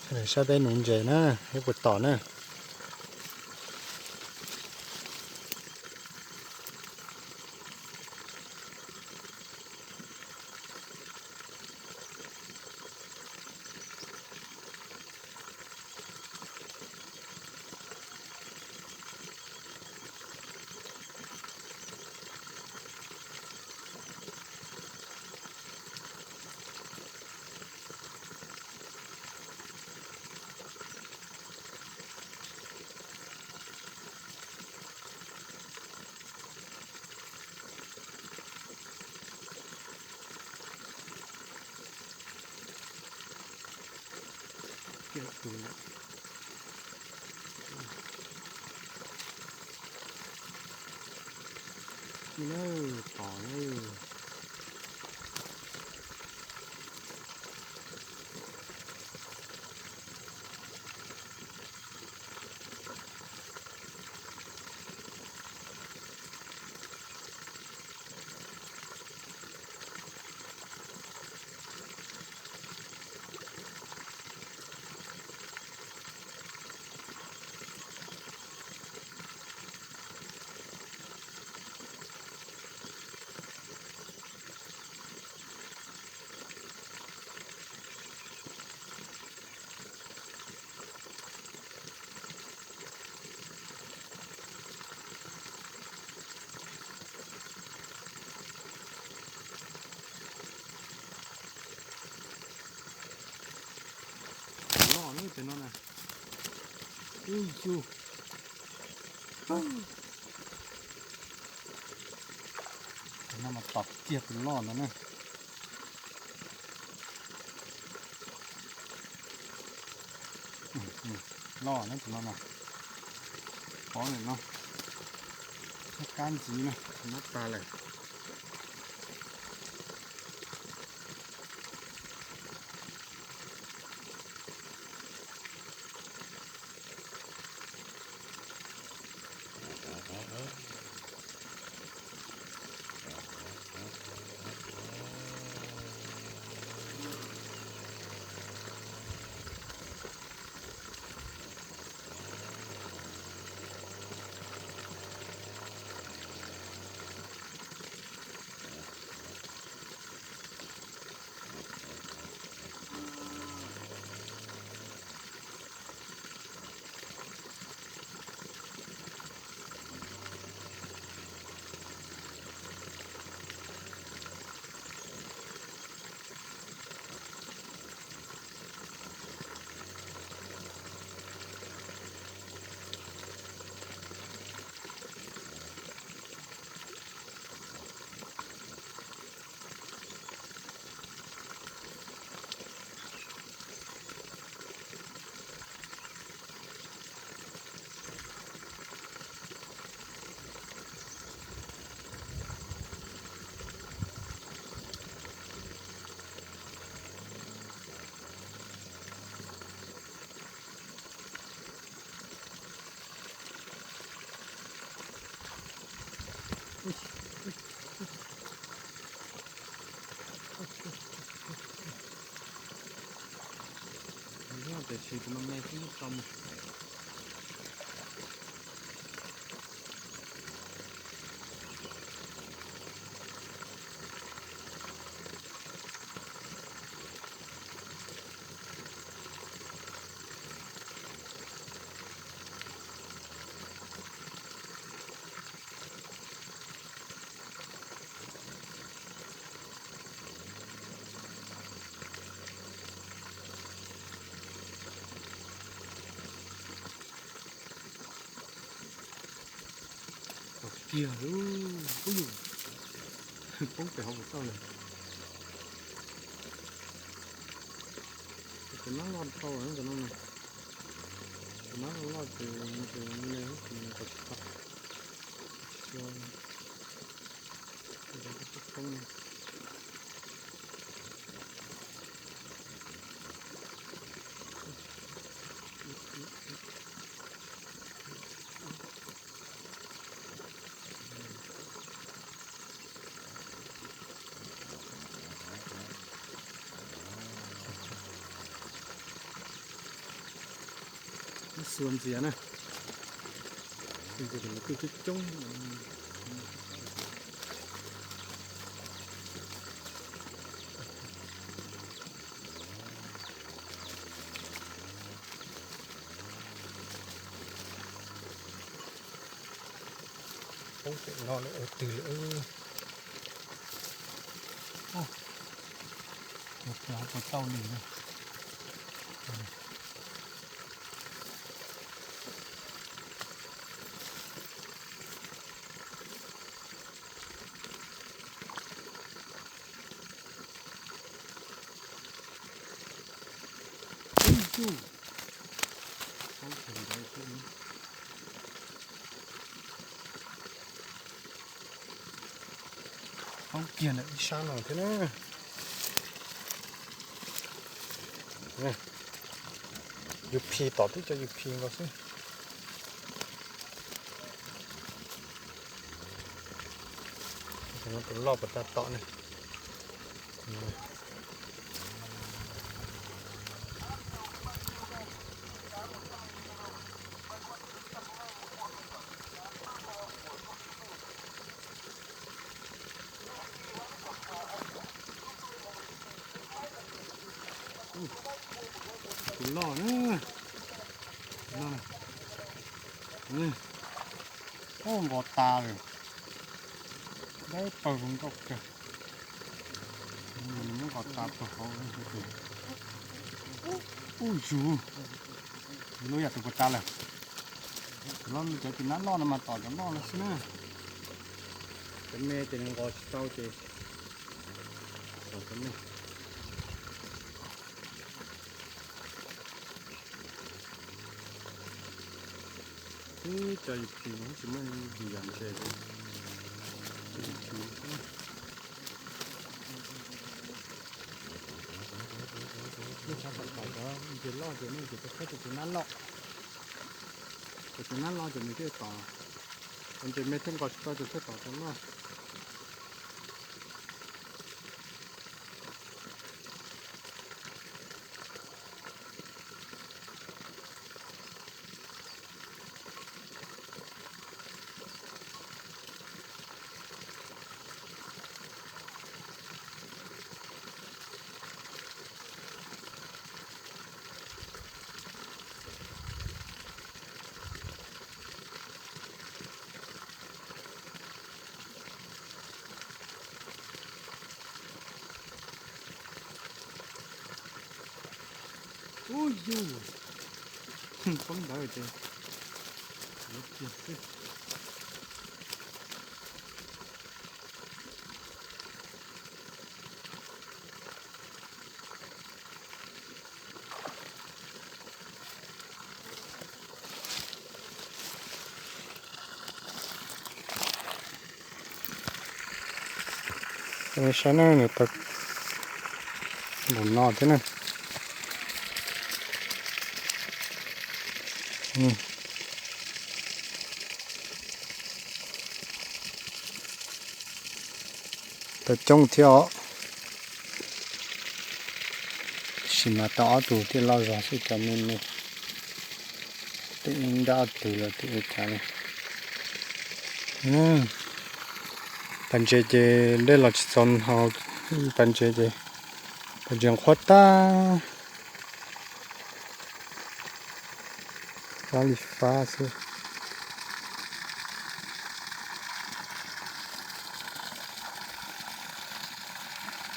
Saib peb nuv ntses na, ib puas tom na. Kiag tus lawm. Ib lawm, tom lawm. Loj lawm cov no na. Ub yus. Cov no mas tom kiag tus loj ntawd na. Loj na tus no na. Pov lawm no. Nyob kab ntxiv na, nyob tas lawm. Tiam sis tus no me xwb tso mus. Kiag, ub yus, poob pem hauv kuv tauj lawm. Tus no loj dhau, tus no, tus no loj ces nws mus tau tsis tau. Tsis tau, poob no. Txuas ntxias na, ntxias tus kwj coob coob. Poob pem no lawm ua twg lawm. Ua puas tau li na. Poob kiag ntawm ib sab no thiab na. Yus phis tom twb cov yus phis nkaus xwb. Tus loj puas tag tom ne. Tus loj na, tus loj na. Ub, nqos tas lawm. Dawb paug zoo nkauj kawg. Nws muab nqos tas puag hauv. Ub yus, yus lub yam tus puas tas lawm. Cov cov tus nab loj no mas tom cov loj no xwb na. Cov me ces nws nqos tsis tau ces tom cov me. Ib co yus phis mas tsis muaj yus yam ntses li. Yus phis xwb. Nej tshav tom tom cov ntses loj ces nej ces tau khawb cov tus nab loj. Cov tus nab loj ces nws thiaj tom. Cov ntses me thiaj nqos tsis tau ces thiaj tom cov loj. Ub yus, poob ntawd ces. Saib na, nws tau npaum no thiab na. Tau coob thiab os. Tab sis mas tau ob tug thiaj loj zog xwb, cov me me. Twb nrab ob tug los twb ua cas li. Pas ntses ces dej los tsis txaus hau, pas ntses ces pas ntses nqhuab tag, fab li fab xwb.